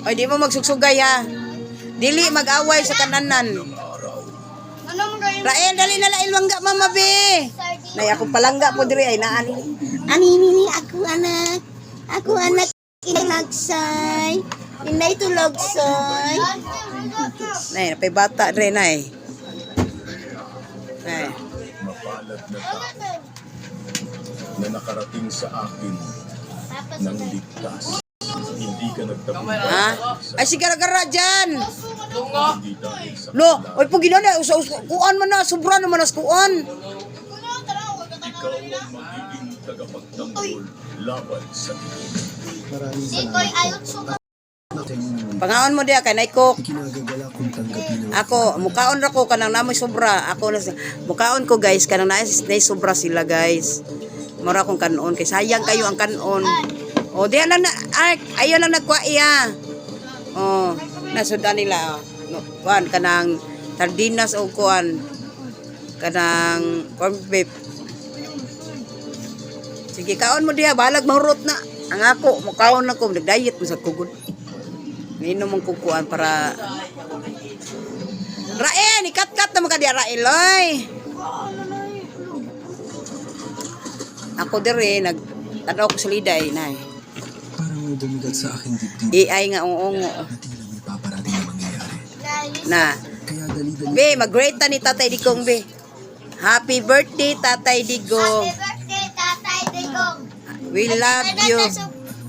Oy, di mo magsugsugay ha. Dili mag-away sa kananan. Ano mo kayo? Rael, dali na la ilwangga mama be. Nay ako palangga po diri ay naani. Ani nini ako anak. Ako anak inagsay. Inay tulogsay. Nay, napay bata diri nay. Nay. Mapalad na tao na nakarating sa akin ng ligtas. Hindi ka nagtagumpay Ha? Ay si gara-gara dyan. hindi dahil sa Lo, oy pag ginana usa usa kuan man na sobra naman as kuan. ikaw ang magiging tagapagtanggol laban sa dilim. Maraming Sikoy salamat ayot suka. po sa inyong Pangaon mo diya kay nay cook. Ikinagagala kong tanggapin ang Ako, mukaon ra ko kanang namoy sobra. Ako na mukaon ko guys kanang naay nay sobra sila guys. Mura akong kanon kay sayang kayo ang kanon. O diya lang na ay, ayo lang nagkuha iya. Oh, nasudan nila oh. No, kuan kanang sardinas o kuan kanang corn beef. Sige, kaon mo diha, balag mahurot na. Ang ako, mukaon ako, nag-diet mo sa kugod. Minom ang kukuan para Rael, ikat-kat na ka diya, Rael, oy. Ako dire, nag tanaw ko sa liday, nay. Parang may bumigat sa aking dibdib AI nga uongo. na tila may paparating na mangyayari. Na. Kaya dali-dali Be, mag-great ta ni Tatay Digong, be. Happy birthday, Tatay Digong. Happy birthday, Tatay Digong. We love you.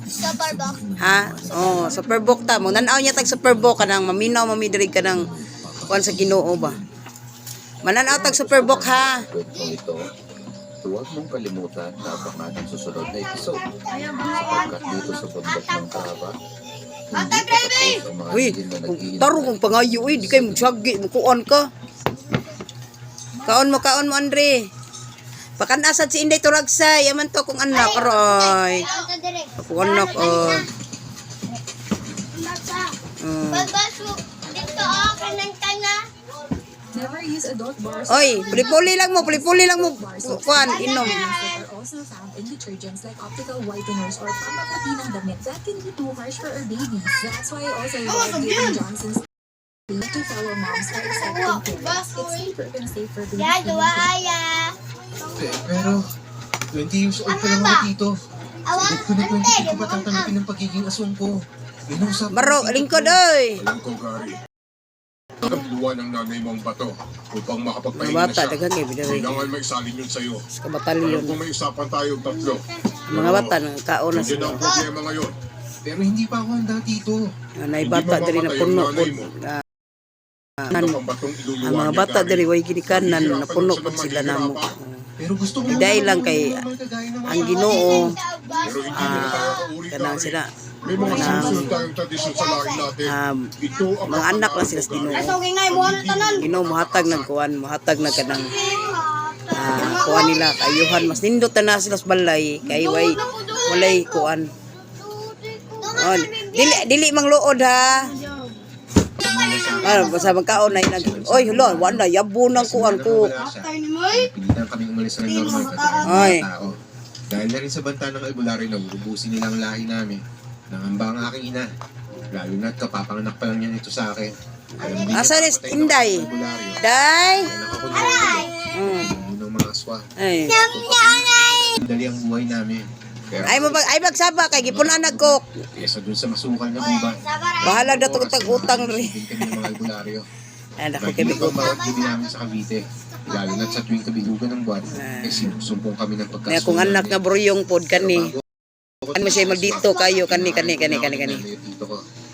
Superbox. Ha? Oh, superbook ta mo. Nanaw niya tag superbook kanang maminaw mamidrig ka ng kuan sa Ginoo ba. Mananaw tag superbook ha. Kwentong ito, huwag mong kalimutan na abangan ang susunod na episode. Sapagkat dito sa bundok ng Trava, hindi pa tapos ang mga Uy, lihim na kung naghihintay. taro kong pangayo uy, di kay magsagi, mukuan ka. Kaon mo Andre. Pakanasad si Inday Turagsay, yaman to kong anak aroy. Akong anak oh. Oh. Pagbasok dito oh, kanan ka na. Never use adult bars Oy, puli-puli lang mo, puli-puli lang mo. Kuan, inom. that are also found in detergents like optical whiteners or pampaputi ng damit that can be too harsh for our babies. That's why I also love giving Johnson's to fellow moms for accepting parents. It's safer and safe for baby Ya, cleaning dua aya. Eh, pero, 20 years old pa lang ako dito. Awang Edad ko na 20, ante, hindi ko pa tatanggapin ang pagiging aswang ko. Yun ang usapan Baro, ng tito lingkod ko. oy. Alam ko, Gary. Luwa ng nanay mo ang bato upang Mga makapagpahinga na bata siya. daghan kay bidari. Kailangan may isalin yun sa'yo. Sa kabatalyon. Alam ko may usapan tayong tatlo. Mga bata nang kaon na Hindi sila. na ang problema ngayon. Pero hindi pa ako handa dito. Nay Hindi bata diri na mamamatay ang puno nanay pod. mo. Ah, Ito ang batong iluluwa ang mga niya, bata Gary. diri way ginikanan Mahihirapan napuno siya pod ng sila namo. mahihirapan. Pero gusto ko Iday naman lang kay normal kagaya ng mga ang Ginoo Pero hindi na tayo kauri, kanang Gary. sila May mga kanang sinusunod tayong tradisyon sa lahi natin. Ito ang mga anak lang sila sa Gary. Ginoo. Ginoo mohatag ng kuan, mohatag na kanang kuan nila kayuhan mas nindot na sila sa balay kay way walay kuan. Oh, dili dili mangluod ha. Ano, basta magkaon na nag Oy, hulo, wala yabo ng kuan ko. Wala siya. Pilitan kaming umalis ng normal kagaya ng Ay. mga tao. Dahil na rin sa banta ng albularyo na uubusin nila ang lahi namin. Nangamba ang aking ina. Lalo na't kapapanganak pa lang niya nito sa akin. Alam din niya Asa ni papatay ng Inday? albularyo. Day. Kaya nakakulong ng mga aswa. Ay. Dali ang buhay namin. Pero Ay mo bag ay magsaba kay gipunan nagkok. kesa dun sa masukal na gubat. Bahala na tong utang ri. Din kami ng mga albularyo. Ay nako kay Mahirap ang bawat gabi namin sa Cavite. Lalo na't sa tuwing kabilugan ng buwan, eh sinusumpong kami ng Na pagkasulo akong anak nga bruyong pod kani. Pero bago Ano siya magdito kayo kani kani kani kani kani.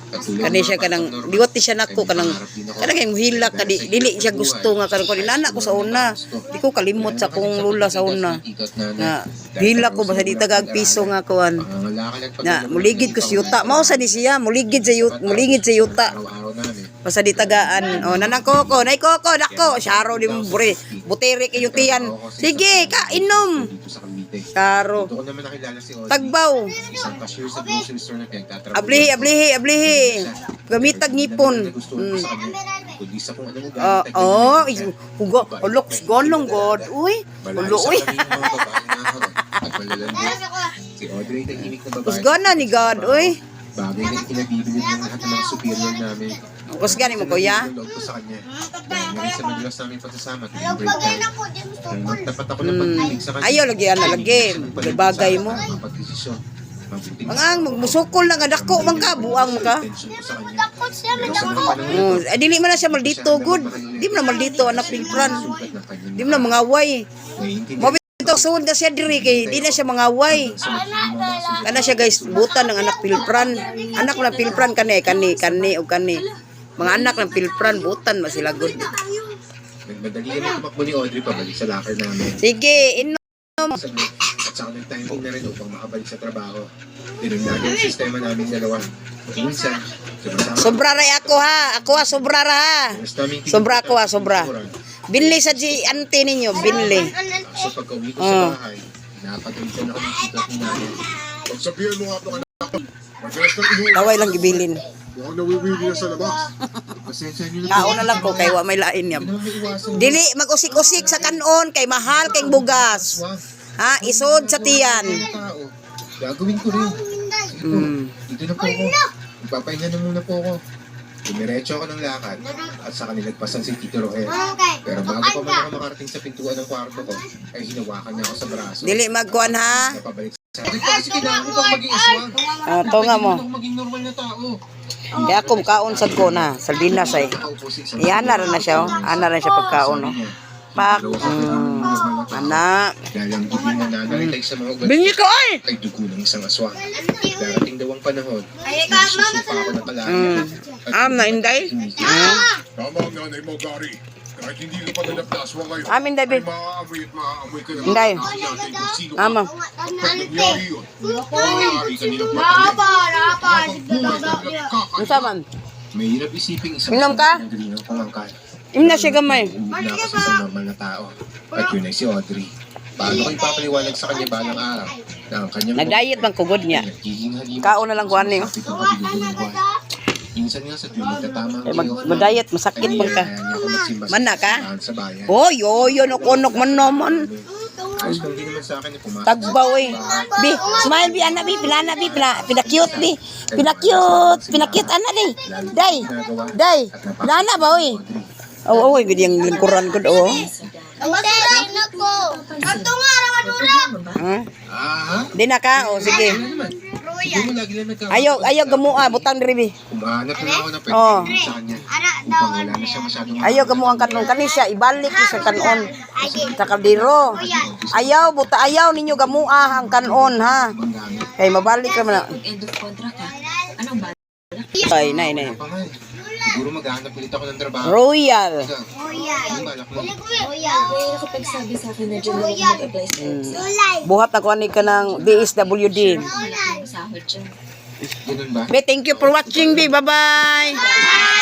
Kani siya kanang liwat ni siya nako kanang kanang kay muhilak ka di dili siya gusto nga kanang kuan inana ko sa una. Di ko kalimot sa akong lula sa una. Nga hilak ko basta di tagag piso nga kuan. Na muligid ko sa yuta. Mao sa ni siya muligid sa yuta, muligid sa yuta. Basta di tagaan. O nanang koko, nay koko, nako, syaro di mo bure. Butere kayo tiyan. Sige, ka inom. Dito sa Cavite. Syaro. Dito ko naman nakilala si Audrey. Tagbaw. Isang cashier sa grocery store na pinagtatrabaho. Ablihi, ablihi, ablihi. Gamitag ngipon. Nagustuhan ko sa kanya. Kundi sa kung anong ugali Ah, tagal oh, na meron siya. huga, alok, ganong god. Uy, Malayo ulo, sa uy. kami ng mga babae na harot at malalandi. Si Audrey tahimik na babae. Husgana ni God, uy. Bagay na ikinabibilib ng lahat ng mga superior namin. Kusgan mo, kuya. Ang loob ko sa kanya. Dahil na rin sa madalas namin pagsasama tuwing Alam break pag time. ako din Nang sukol. magtapat ako ng pag-ibig sa kanya. Ayaw, lagi, ana, lagi. Bagay mo. Mapagdesisyon. Mabuting Mga ang magmusukol na nga dako man ka, buang man ka. Attention ko sa kanya. Dakot siya, may Pero sa dako. mga panahon na Oh, to, ay, dili man na siya maldito good. Di man na maldito anak pilpran. sugat ng kanyang Di man na mangaway. naiintindihan Mabito suod na siya diri kay di na siya mangaway. sa magiging mga sugat. Kana siya, guys, butan ng anak pilpran. Anak ng pilpran kani kani kani o kani. Mga anak ng pilpran butan man sila good. Nagmadali kami tumakbo ni Audrey pabalik sa locker namin. Sige, inom. Saglit. At saka nag-timing na rin upang makabalik sa trabaho. Ganun lagi ang sistema namin dalawa. Minsan, sumasama Sobra ra ako ha. Ako ha, sobra ra ha. Mas naming Sobra ako ha, sobra. Oras. Binli sa si auntie ninyo, binli. So pagka-uwi ko Oh. sa bahay, napagalitan ako ng tito at ni nanay. Pagsabihan mo nga itong anak ko, madalas nang inuwi. Kaway lang gibilin. Mukhang nawiwili na sa labas. Pasensya niyo na po. Kaon na lang ko kay wa may lain niya. Hindi naman maiwasan. Dili mag-usik-usik sa kanon kay mahal kay bugas. Wah, Ha, isod sa tiyan. ang tao. Gagawin ko rin. Sige po, dito na po ako. Magpapahinga na muna po ako. Dumiretso ako ng lakad at sa nilagpasan si Tito Roel. Okay. Pero bago pa man ako makarating sa pintuan ng kwarto ko, ay hinawakan niya ako sa braso. Dili magkuan ha. Napabalik sa... Bakit pa kasi kailangan ko pang maging aswang? Ah, to nga mo. Pwede naman ako maging normal na tao. Kaya ako kaon sad ko na, sardinas ay. Nakaupo sa isang Iana ra na siya oh. Ana ra siya pagkaon oh. Sabi niya, Pak. "Dalawa ka kailangan ng normal na tao." Ana. Dahil ang gibing na nananatay sa mga ugat Bingi ko ay. ay dugo ng isang aswang. Darating daw ang panahon, na susupa ako ng kalahi. At Am na inday. hinigit Tama ang nanay mo, Gary. Kahit hindi ka pa ganap na aswang ngayon, Amin, David. ay maaamoy at maaamoy ka ng Inday. mga tao natin kung sino ka. Ama. Pag nangyari yun, maaari ka nilang patayin. Habang buhay ka nilang kakainin. Unsa man? Mahirap isiping isang Minom ka? ng green ang pangangkan. Im na siya gamay. Umig na ako sa isang normal na tao. At yun ay si Audrey. Paano ko ipapaliwanag sa kanya balang araw na ang kanyang Nag-diet man kugod niya. ay nagiging halimaw Kaon na lang ko ani, oh. sa pitong kabilugong buwan. Minsan nga sa tuwing nagtatama ang Kay mag day off mag-diet masakit ay man ka. niyayaya niya ako magsimba sa Mana ka? simbahan sa bayan. Oy, oy, onok-onok man naman. Ayos lang din naman sa akin na pumasok Tagbaw eh. Bi, smile bi ana bi, pilana bi, pila, pila cute bi. Pila cute, pila cute ana di. Day. Day. Lana ba oy? Oo, oy, gid yung lingkuran ko do. Ante, ko. Ato nga, ramadura. Ha? Ah, Di na ka? O sige. wala naman. Siguro mo lagi lang nagkakaroon. Ayaw, ayaw gamua, butang diri bi. Umahanap na lang ako ng pwede Oh. sa kanya. Ara daw. Upang wala na siya masyadong Ayaw gamuang kanon kani siya ibalik ni sa kanon sa kaldero. Ayaw buta ayaw ninyo gamua ang kanon ha. ibang gamit. Kay mabalik ra man na. Pag end of contract ka, anong balak? Ay, nay nay. Pa nga eh. Siguro maghahanap ulit ako ng trabaho. Royal. Ikaw, anong balak mo? Kuya. May nakapagsabi sa akin na dyan lang ako mag-apply sa EDSA. Buhat ako ani ka ng DSWD. Malaki ang sahod dyan. Ganun ba? Be, thank you for watching, be. Bye-bye.